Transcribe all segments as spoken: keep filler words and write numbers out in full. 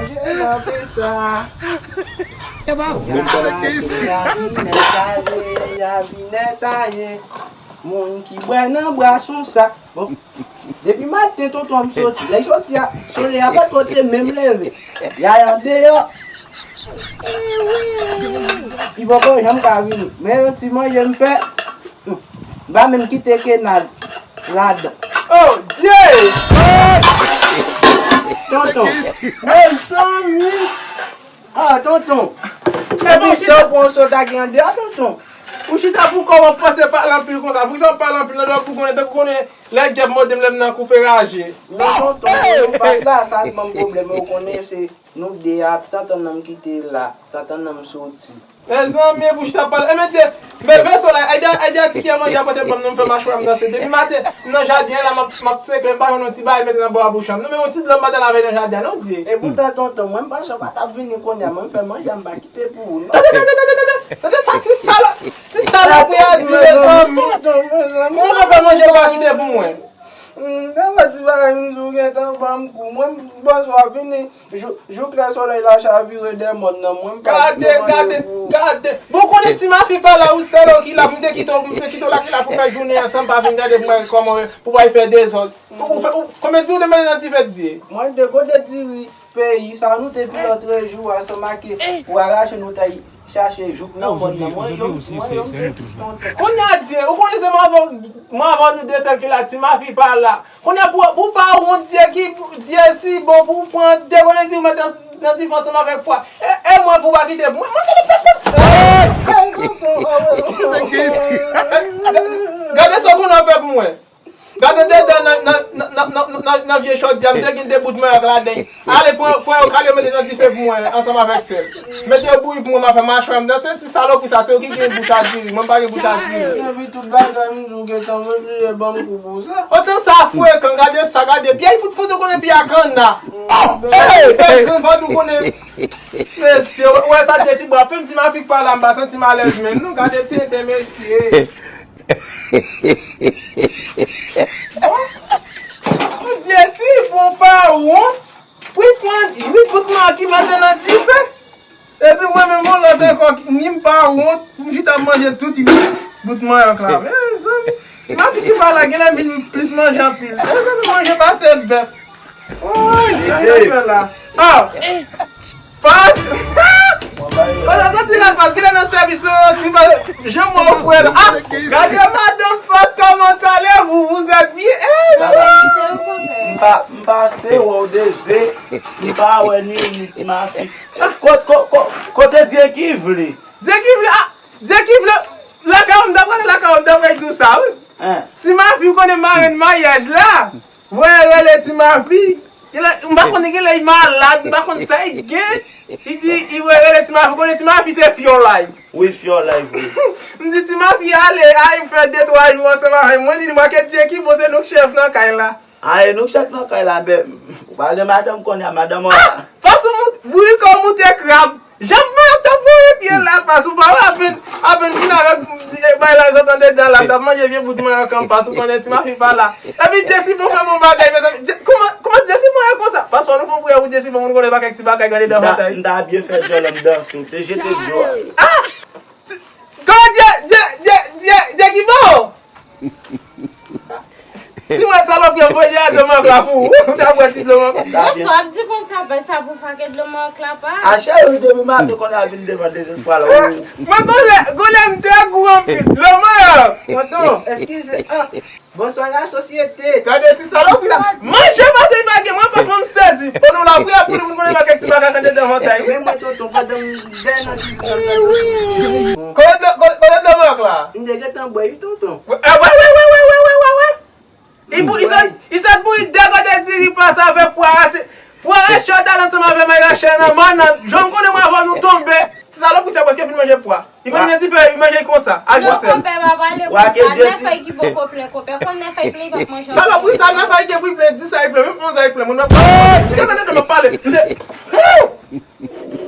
Nan pesa. Bon, sa la ki se. Moun ki bwè nan bras yon sak. Bon, depi maten tonton m soti, lè l soti a, solèy a pa twò te menm leve. Y al andeyò. Li poko janm ka vini. Men yon ti manje m fè, m pa menm kite kenad ladan. Oh Dye! Tonton. Mezanmi! Ah, tonton. Epi sa w pran sot a ki andeyò, tonton. Ou chita pou kòman w panse pale anpil konsa? Poukisa w pale anpil nan lòt pou konnen, tankou konnen lè gèp mòde m lè m nan koupe raje? Non, tonton, nou pa t la, sa t ban m pwoblèm, ou konnen se nou de a, tantan nan m kite la, tantan nan m soti. Mezanmi, pou chita pale. Enben, Dye, men vè solèy, Ayda, Ayda ti kè manje a pote ban m, non, m fè machwè m danse. Depi maten, m nan jaden an la, m ap, m ap sekle, m pa jwenn yon ti bagay mete nan bò a bouch an. Non, men yon ti dlo m pa t al avè nan jaden an, non, Dye. E poutan, tonton, mwen, m panse w pa t ap vini kounye a, mwen, m fè manje a, m pa kite pou ou, non. Tande, tande, tande, tande, tande sa ti sala, ti salopri a di, mezanmi. Tonton, mezanmi. Mwen, m fè manje pa kite pou mwen. Hmm, gade ti bagay m di w gentan ban m kou. Mwen, m panse w ap vini. Jou, jouk lè solèy la chavire dè mòn nan, mwen m pa. Gade, gade, gade. Bon, konnen ti mafi pa la, ou sèl ou ki la, m te kite w, m te kite w la ki la pou fè jounen an san m pa vin gade pou mwen kòman pou bay fè dezòd. Ou, ou fè, ou, konbyen diri ou te mete nan dife, Dye? Mwen te kote diri peyi, sa nou te pi lòt rejou ansanm ak pou arache nou tay chache jouk nan mòn nan. Mwen, yo, mwen, yo, m te tonton. Kounye a, Dye, ou konnen se mwen avè, mwen avè nou de sèl ki la, ti mafi pa la. Kounye a pou, pou pa wont, Dye ki, Dye si bon pou pran de grenn diri ou met nan, nan dife ansanm avèk pwa. E, e mwen pou pa kite pou mwen. Mwen te gade sa w konnen w fè pou mwen. Gade dedan nan, nan, nan vye chòdya, m te gen de bout manyòk ladan. Ale pran, pran yo, kale yo mete nan dife pou mwen ansanm avèk sèl. Mete yo bouyi pou mwen, m a fè machwè m danse. Ti salopri sa, se ou ki gen bouch a diri, mwen m pa gen bouch a diri. Epi tout bagay m di w gentan, mwen bliye ban m kou pou sa. Otan sa frekan, gade sa, gade. Pyè fout fout ou konnen pyè a kanna. Hey, hey, hey, fout ou konnen. Mesye, ou wè sa Dye si bon, apèn ti mafi pa la, m pa santi m alèz menm, non, gade tenten, mesye. Bon, Dye si bon pa wont. Pou l pran uit bout manyòk ki mete nan dife. Epi mwen menm yon lòt ankò ki, ni m pa wont, pou m chita ap manje tout uit bout manyòk la. Mezanmi, si mafi ki pa la, genlè vin plis manje anpil. Mezanmi, manje pase bèf. Woy, sa yo fè la. Ah! Pas! Pas, sa santi la, pas, genlè nan sèvis yo, ti pa, jan mwen wè la. Ah! Gade madanm pas, kòman talè, vous, vous êtes bien. Eh, non! M pa, m pase wè w deze. M pa wè ni, ni ti mafi. Ko-, ko-, ko-, kote Dye ki vle? Dye ki vle, ah, Dye ki vle, lakay ou m t ap prale, lakay ou m t ap di w sa, wi. Ti mafi, ou konnen marenn maryaj la. Voye rele ti mafi. Genlè, m pa konn, genlè li malad, m pa konn sa li gen. Li di, li voye rele ti mafi, ou konnen ti mafi se fyòl la. Wi, fyòl la, wi. M di ti mafi ale, ay, m fè de twa jou ansanm avè mwen, li di mwen ke Dye ki bon, se nou k chèf nan kay la. A, e nou k chèf nan kay la, men ou pa gen madanm kounye a, madanm an la. Pas ou moute, bouriko moute krab. Jan mwen t ap voye pye la, pas ou pa wè apèn, apèn vin avèk bay la sot andedan la, t ap manje vye bout manyòk an, pas ou konnen ti mafi pa la. Epi Dye si bon fè m yon bagay, mezanmi. Dye, kòman, kòman Dye si bon e konsa? Pas fò nou fè yon priyè pou Dye si bon, moun konnen pa kèk ti bagay gade dan vantay. M ta byen fè dyòl an m danse, m te jete dyòl. Ah! Kòman Dye, Dye, Dye, Dye, Dye ki bon? Si mwen salopri an voye a dlo manyòk la pou ou, ou ta bwè ti dlo manyòk. Bonswa, ap di konsa, bay sa pou fake dlo manyòk la pa. A cheri, depi maten konnen ap vin devan dezespwa la. Mwen konnen, konnen m te gou anpil. Dlo manyòk. Tonton, eskize. Ah, bonswa la sosyete. Gade ti salopri la. Manje pase pa gen, mwen franchman m sezi. Pandan w la priyè pou li, moun konnen pa kèk ti makak andedan vantay. Men mwen tonton, pandan m dèyè nan kizin nan. Kote dlo, kote, kote dlo manyòk la? M te gentan bwè wi tonton. Wè, wè, wè. Li pou, li sot, li sot bouyi de kote diri pase avèk pwa rache. Pwa rache yo t al ansanm avè may rache nan mòn nan. Jan m konnen mwen avè w nou tonbe. Ti salopri sa prèske fin manje pwa. Li pa gen dife, li manje konsa. Ak gwo sèl. Konpè pa pale konsa. Nèfèy ki poko plen, konpè. Konn nèfèy plen, li p ap manje ankò. Salopri sa, nèfèy gen pou l plen, dis a l plen, menm onz a l plen. Moun nan, gade nan m ap pale.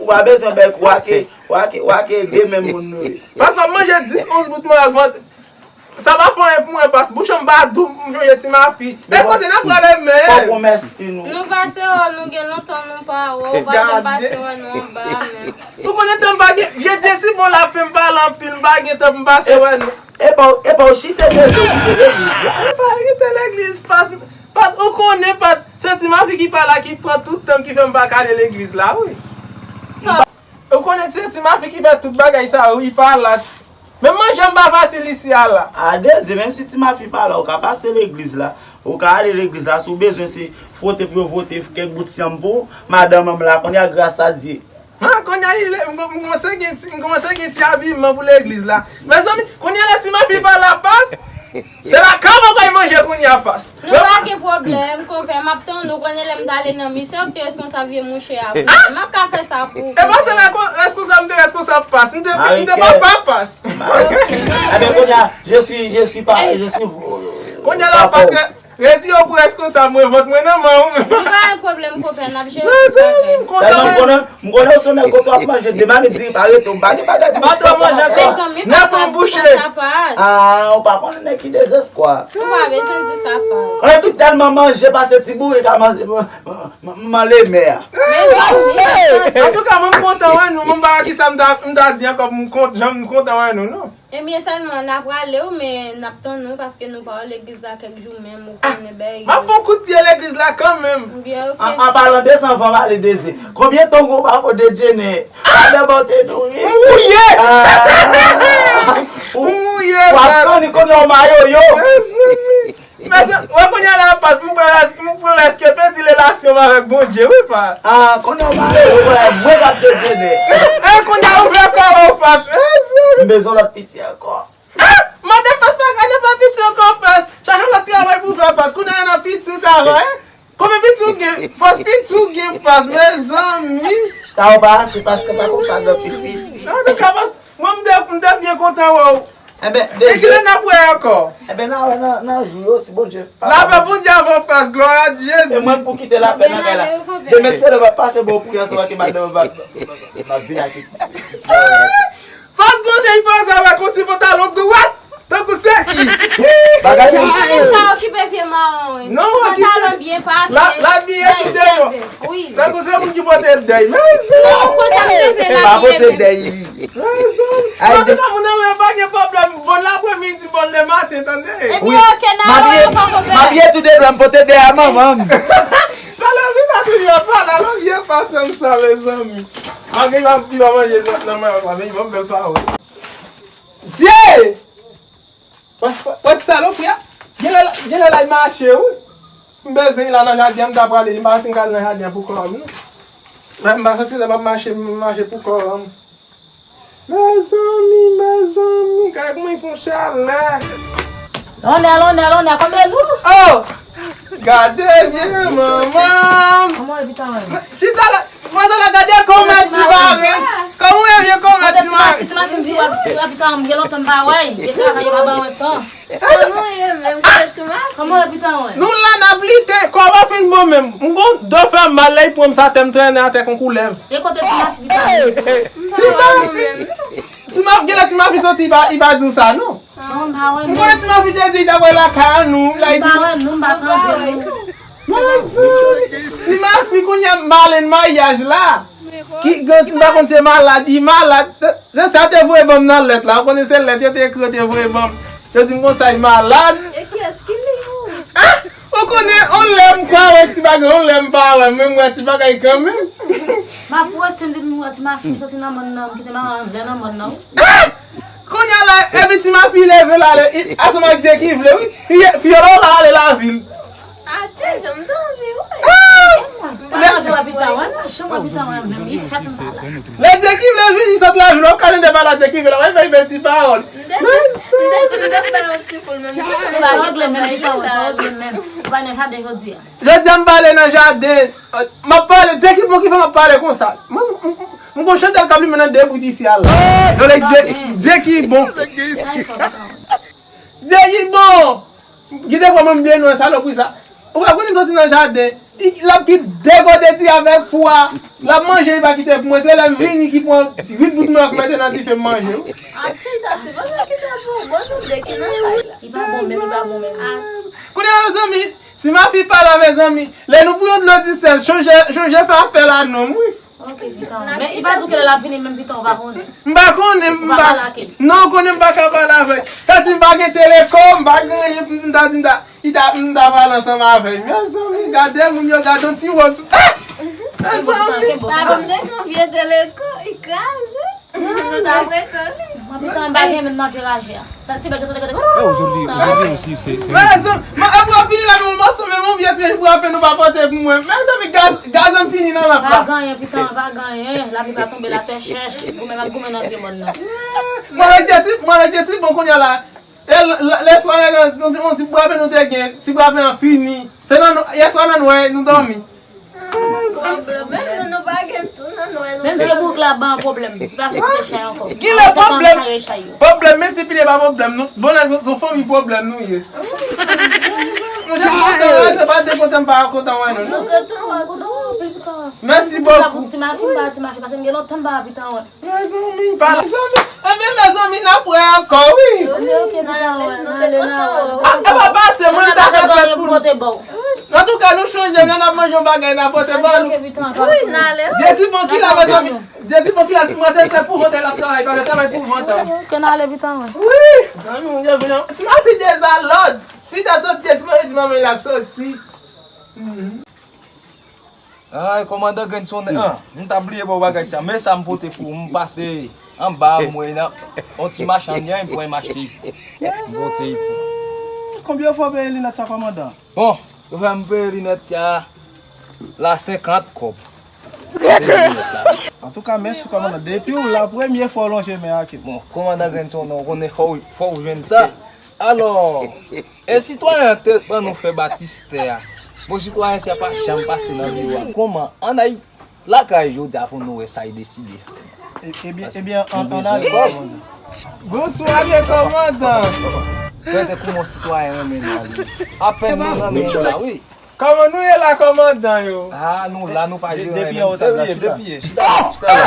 Ou pa bezwen bèk, wake, wake, wake de menm moun nou ye. Pas m ap manje dis, onz bout manyòk vant. Sa pa fè anyen pou mwen, pas bouch an m pa dou, m sonje Ti Mafi. E kote n ap prale menm? Fò pwomès ti nou. Nou pase wè w, nou gen lontan nou pa wè w, ou pa janm pase wè nou anba menm. Ou konnen tan m pa gen, vye Dye si bon la fè m pale anpil, m pa gen tan pou m pase wè nou. E pa w, e pa w chita de zo kite legliz la. E pa kite legliz, pas, pas, ou konnen, pas, se Ti Mafi ki pa la, ki pran tout tan m, ki fè m pa ka ale legliz la, wi. Ou konnen se Ti Mafi ki fè tout bagay sa yo, wi, pa la. Menm manje m pa fasil isi a la. A Dezi, menm si Ti Mafi pa la, ou ka pase legliz la. Ou ka ale legliz la, si w bezwen se fwote pou yo fwote kèk bout syanm pou ou, madanm an m la, kounye a, gras a Dye. Ha, kounye a, li le- m m kòmanse gen ti, m kòmanse gen ti abiman pou legliz la. Mezanmi, kounye a la Ti Mafi pa la, pas. Se lakay mwen pral manje kounye a, pas. Nou pa gen pwoblèm, konpè, m ap tann ou, konnen lè m t ale nan misyon, ou te reskonsab vye mouche a pou mwen. M ap ka fè sa pou ou. E pa se la kon- reskonsab, m te reskonsab, pas. M te, m te papa, pas. Ebyen, kounye a, je suis, je suis pas, je suis. Kounye a la, pas, retire w pou reskonsab mwen, vant mwen nan men w. Nou pa gen pwoblèm, konpè, n ap jere tout bagay. Mezanmi, m kontan. M konnen, m konnen w se nèg kote w ap manje, de mamit diri pa rete, w pa gen bagay pou w fè. Mezanmi, nèf an bouche. Ah, ou pa konnen nèg ki dezespwa. Ou pa bezwen di sa, pas. Ann, ou tèlman manje, pase ti bourik a manje, m- m- m- manlemè a. Mezanmi. Antouka, mwen m kontan wè nou, mwen m pa wè kisa m ta, m ta di ankò pou m kont- jan m kontan wè nou, non. Ebyen, sèlman, n a prale wi, men n ap tann ou, paske nou pa wè legliz la kèk jou menm, ou konnen bèy. M ap fè yon kout pye legliz la kanmenm. Byen, ok. An, an palan de zanfan, m ale Dezi. Konbyen tongo pa fò dejene? Madan Bòte Nouri. M wouye! Ah! M wouye, w ap tann li kounye yon mayoyo. Mezanmi. Mezanmi, wè kounye a la, pas, m pran la, m pran lèske pèdi relasyon m avèk Bondye, wi, pas. Ah, kounye a w pale, ou wè, mwen k ap dejene. E, kounye a ouvè kò w, pas. Mezanmi. M bezwen lòt piti ankò. Ah! Madan pas pa ka nan fè piti ankò, pas. Chache lòt travay pou fè, pas. Kounye a nan piti w ta fè, hein? Konbyen piti w gen? Fòs piti w gen, pas, mezanmi. Sa yo pa ase, pas, pa konn pa gen anpil piti. Antouka, pas, mwen, m te, m te byen kontan wè w. Enben, e kilè n ap wè ankò? Enben, n a wè nan, nan jou yo, si Bondye pa. Lapè Bondye avè w, pas, glwa a Dye. E mwen pou kite lapè nan kay la. Demen, se lè m ap pase bò w pou yon swa ke madanm m ap, m ap vin ak ti, ti, ti. Pas Bondye, li pase avèk yon ti pantalon dwat, tankou se. Bagay li. Mwen pa okipe vye mawon. Non, okipe. Pantalon byen pase. La, la byen koute, non. Wi. Tankou se moun ki pote dèy. Mezanmi. Non, konsa m te vle la. Pa pote dèy, wi. Mezanmi. Antouka, moun nan mwen pa gen pwoblèm. Bon lapremidi, bon lematen, tande. Epi, ok, nan mwen pa konpè. M abiye tou de dwa, m pote dèy a manman m. Sa lè vin a toujou ap pale, alò vye pas sa, mezanmi. Malgre m ap, li pa manje nan mwen, men li ban m bèl pawòl. Dye! Wè, wè, wè ti salopri a? Genlè, genlè l al mache, wi. M bezwen li la nan jaden an, m ta prale, li m pa santi m ka al nan jaden an pou kò m, non. Mwen, m pa santi lè m ap mache, m mache pou kò m. Mezanmi, mezanmi, gade kòman li fè yon chalè. Lonè, lonè, lonè, konbyen nou? Oh! Gade byen, manman! Kòman w ye, pitit mwen? Chita la, manzè la, gade kòman ti mari. Kòman w ye, vye kòman ti mari? Pitit mwen, pitit mwen, gen lontan m pa wè l. Li travay, li pa ban mwen tan. Kòman w ye menm, kote ti mari? Kòman w ye, pitit mwen? Nou la n ap lite, kò pa fin bon menm. M gon do fè m mal, lè l pran m sa tè m trennen atè kon koulèv. E kote ti mari, pitit mwen? Ti mari, ti mari, genlè ti mari soti, li pa, li pa di w sa, non? Non, m pa wè nou. M konnen ti mafi te di l t ap wè lakay an nou, la, li di. M pa wè nou, m pa tande nou. Mezanmi, ti mafi kounye a m pale n maryaj la. Ki, gen ti m pa konn se malad, li malad. Se sa yo te voye ban m nan lèt la. Ou konnen se lèt yo te ekri, yo te voye ban m. Yo di m konsa li malad. E kiyès ki li ou? Ah! Ou konnen, on lè m kwè wè ti bagay, on lè m pa wè, men m wè ti bagay kanmenm. M ap wè, se m di m wè ti mafi m soti nan mòn nan, m kite m anlè nan mòn nan. Ah! Kounye a la, epi ti mafi leve l ale, i, ansanm ak Dye ki vle, wi. Fi, fi yo la, la ale lavil. Atè, jan m t anvi, wi. Ah! Lè Dye ki vle vini, sot lavil, w ap ka tande pale a Dye ki vle, w ap fè bèl ti pawòl. M te di, m te di, m te fè yon ti poul, men m te fè yon ti poul. Sa regle menm, ti pawòl, sa regle menm. Ou pa nan jaden jodi a. Jodi a m pale nan jaden. M ap pale, Dye ki bon ki fè m ap pale konsa. Mwen, m, m, m, m gon chantal k ap limen nan de bout isi a la. Yo lè Dye, Dye ki bon. Dye ki bon. Gide kòman m byen lwen salopri sa. Ou pa konnen m soti nan jaden. L ap kite dekote ti avèk pou a. L ap manje, li pa kite pou mwen. Se lè m vini ki pran ti uit bout manok mete nan dife m manje. Atchita, se pa sa ki ta bon. Bon, nou de ki nan kay la. Li pa bon menm, li pa bon menm. Kounye a, mezanmi, si mafi pa la, mezanmi, lè nou pou yon dlo disèl, chonje, chonje fè apèl a nonm, wi. Ok, pitan. Men li pa di w kilè l ap vini, menm pitan, ou pa konnen. M pa konnen, m pa. Non, ou konnen m pa ka pale avè l. Sa si m pa gen teleko, m pa gen anyen pou m ta di m ta. Li ta, m ta pale ansanm avè l. Mezanmi, gade moun yo, gade yon ti wòs. Ah! Mezanmi. Pa ban m de yon vye teleko, li kraze. Nou ta prete li. Mwen pitan m pa gen menm nan viraje a. Sa ti bèt yo tande gade. Mezanmi, mwen ap fini la, men yon mòso, men yon vye tranch bwa pen nou pa pote pou mwen. Mezanmi, gaz, gaz an fini nan lanp la. Pa gen anyen, pitan, pa gen anyen. Lapli pa tonbe, latè chèch. Goumen m ap goumen nan vye mòn nan. Mwen avèk Jesi, mwen avèk Jesi, bon, kounye a la. E l-, l-, lèswa nan yon ti, yon ti bwa pen nou te gen, ti bwa pen an fini. Se nan, yèswa nan nwè nou dòmi. Pwoblèm. Menm nou, nou pa gen tou nan nwè nou. Menm vye bouk la ban pwoblèm. Li pa vle kite chay ankò. Kilè pwoblèm? Pwoblèm miltipliye pa pwoblèm. Nou, bon, lè nou se yon fanmi pwoblèm nou ye. Mwen jan kontan wè, se pa de kontan m pa kontan wè nou. Nou kontan wè tou. Mèsi bokou. Ti mafi, m pa ti mafi, paske m gen lontan m pa pitan wè. Mezanmi, pa mezanmi. Enben, mezanmi, n ap wè ankò, wi. Ok, ok, pitan, wè. Nou te kontan wè w. Ah, e pa pase, mwen ta fè fèt pou nou. Antouka, nou chanje, men n ap manje yon bagay, n ap pote ban nou. Ok, pitan, pa. Wi, n ale. Jezi bon ki la, mezanmi. Jezi bon ki la, si mwen se sèl pou vòtè l ap travay, pa travay pou vòtè. Ok, n ale, pitan, wè. Wi, zanmi, mwen vini. Ti mafi deza lòd. Si ta soti, Jezi mwen di manman l ap soti. Mhm. Ay, kòmandan Grenn Sonnen, an, m ta bliye ba w bagay sa. Men sa m pote pou ou, m pase anba, m wè nan yon ti machann, m pran, m achte pou ou. M pote pou ou. Konbyen fwa w peye linèt sa, kòmandan? Bon, yo fè m peye linèt sa la senkant kòb. Peye linèt la. Antouka, mèsi, kòmandan. Depi w la, premye fwa w lonje men ak li. Bon, kòmandan Grenn Sonnen, ou konnen fò w, fò w jwenn sa. Alò, e sitwayen an te ban nou fè batistè a. Bon, sitwayen sa pa janm pase nan biwo a. Kòman? Ann al lakay jodi a pou nou wè sa l deside. E, ebyen, ebyen, ann, ann ale, kòmandan. Bonswa, le kòmandan. Gade kòman sitwayen renmen nou ale. Apèn nou nan men la, wi. Kòman nou ye la, kòmandan yo? Ah, nou la, nou pa jere anyen. Depi yè, chita, chita.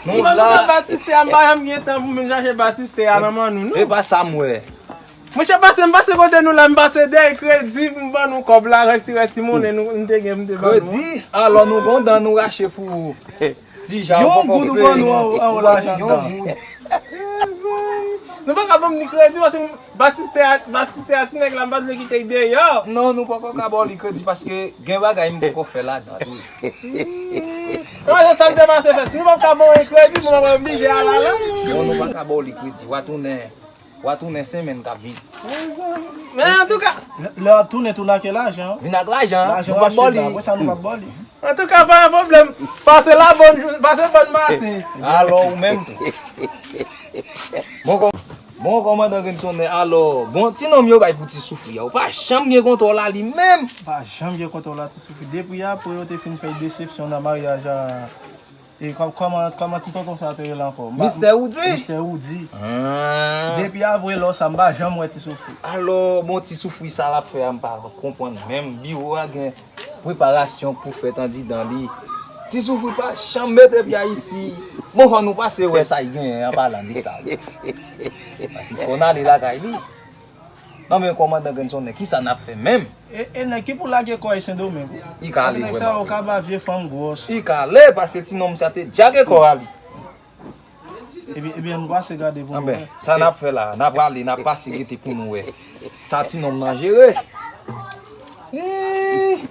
Nou la. Batistè a, m pa janm gen tan pou m chache batistè a nan men nou, non. E pa sa m wè. Monchè, pase, m pase kote nou la, m pase dèyè kredi pou m ban nou kòb la, avèk ti rès ti monnen nou, m te gen, m te ban nou. Kredi? Alò, nou gon dan nou rache pou ou. Yon goud ou ban nou an, an lajan dan. Nou pa ka ban m ni kredi, paske batistè a, batistè a, ti nèg la, m pa t vle kite l deyò. Non, nou poko ka ba w li kredi, paske gen bagay m poko fè ladan toujou. Kòman se sa m te pase fè? Si nou pa ka ba w kredi, nou pa oblije al la. Non, nou pa ka ba w li kredi. W a tounen, w a tounen semèn k ap vini. Men antouka, lè, lè w ap tounen, tounen ak lajan. Vin ak lajan. Lajan w achte la, apre sa nou p ap ba w li. Antouka, pa gen pwoblèm. Pase la bòn jou, pase bòn maten. Alò, ou menm tou. Bon, kò-, bon, kòmandan Grenn Sonnen, alò, bon, ti nonm yo bay pou Ti Soufri a, ou pa janm gen kontwòl a li menm. Pa janm gen kontwòl a Ti Soufri. Depi apre yo te fin fè desepsyon nan maryaj a, e kò-, kòman, kòman ti tonton sa te rele ankò? Mistè Woudi? Mistè Woudi. Ah. Depi apre lò sa, m pa janm wè Ti Soufri. Alò, bon, Ti Soufri sa l ap fè a, m pa konprann menm. Biwo a gen preparasyon pou fèt andidan li. Ti Soufri pa janm mete pye isi. Bon, fò nou pase wè sa l genyen an palan de sa. Paske fò n ale lakay li. Non, men kòmandan Grenn Sonnen, kisa n ap fè menm? E, e nèg ki pou lage kò a Sendomeng? Li ka ale vrèman. Paske nèg sa yo ka ba vye fanm gwòs. Li ka ale, paske ti nonm sa te djage kò a li. Ebyen, ebyen, nou pase gade pou nou wè. Anben, sa n ap fè la, n ap prale, n ap pase gete pou nou wè. Sa ti nonm nan jere. Ih.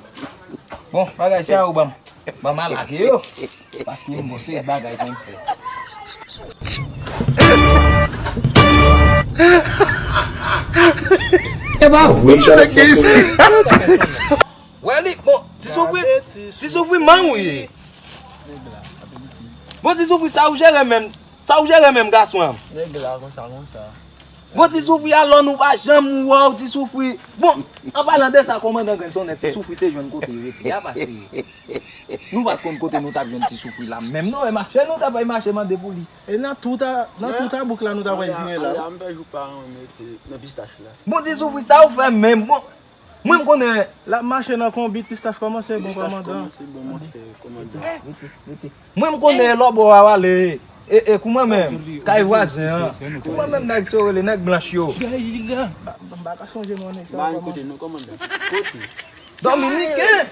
Bon, bagay sa yo ban m, ban m al lage yo. Paske m bon se bagay pou m fè. E pa vre. Wè li, bon, Ti Soufri, Ti Soufri manm ou ye. Bon, Ti Soufri, sa ou jere menm, sa ou jere menm, gason an? Nèg la konsa, konsa. Bon, Ti Soufri, alò nou pa janm wè w, Ti Soufri. Bon, an palan de sa, kòmandan Grenn Sonnen, Ti Soufri te jwenn kote l rete a, paske nou pa t konn kote nou t ap jwenn Ti Soufri la. Menm non, e mache nou t ap al mache mande pou li. E nan tout a, nan tout a bouk la nou t ap al vire la. Alè a m pè jou pa mete nan pistach la. Bon, Ti Soufri, sa ou fè menm? Bon, Mwen m konnen. L ap mache nan konbit, pistach kòmanse bon, kòmandan. Mwen m konnen lòbò a w ale. E, e, kouman menm? Kay vwazen an. Kouman menm nèg se yo rele nèg blanch yo? M pa ka sonje non nèg sa. Ba kote nou, kòmandan. Kote? Dominiken.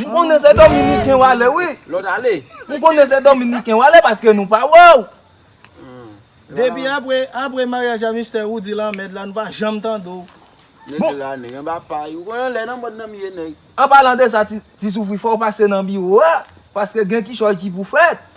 M konnen se Dominiken w ale, wi. Lòt ale. M konnen se Dominiken w ale paske nou pa wè w. Depi apre, apre maryaj a mistè Roody Lanmèd la, nou pa janm tande w. Nèg la, nèg anba pay. Ou konnen lè nan mòn nan m ye, nèg. An palan de sa, ti, ti soufri, fò w pase nan biwo a, paske gen kichòy ki pou fèt.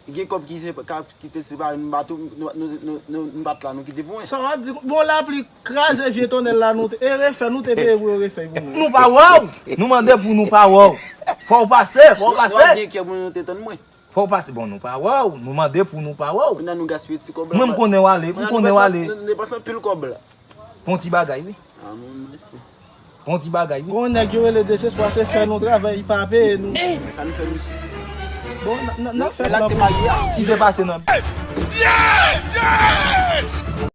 Gen kòb ki se, ka, ki te separe, nou bat, nou, nou, nou, nou, nou bat la, nou kite pou mwen. Sa w ap di, bon, lapli kraze vye tonnèl la, nou te, e refè, nou te peye pou yo refè pou nou. Nou pa wè w, nou mande pou nou pa wè w. Fò w pase, fò w pase. Nou ap gen kè pou nou te tann mwen. Fò w pase, bon, nou pa wè w, nou mande pou nou pa wè w. Kounye a nou gaspiye ti kòb la. Mwen, m konnen w ale, m konnen w ale. Nou depanse anpil kòb la. Bon ti bagay, wi. Ah, mwen, mèsi. Bon ti bagay, wi. Gon nèg yo rele dezespwa, se fè nou travay, li pa peye nou. Sa nou fè misye? Bon, n, n, n ap fè plan pou nou. Ki se pase nan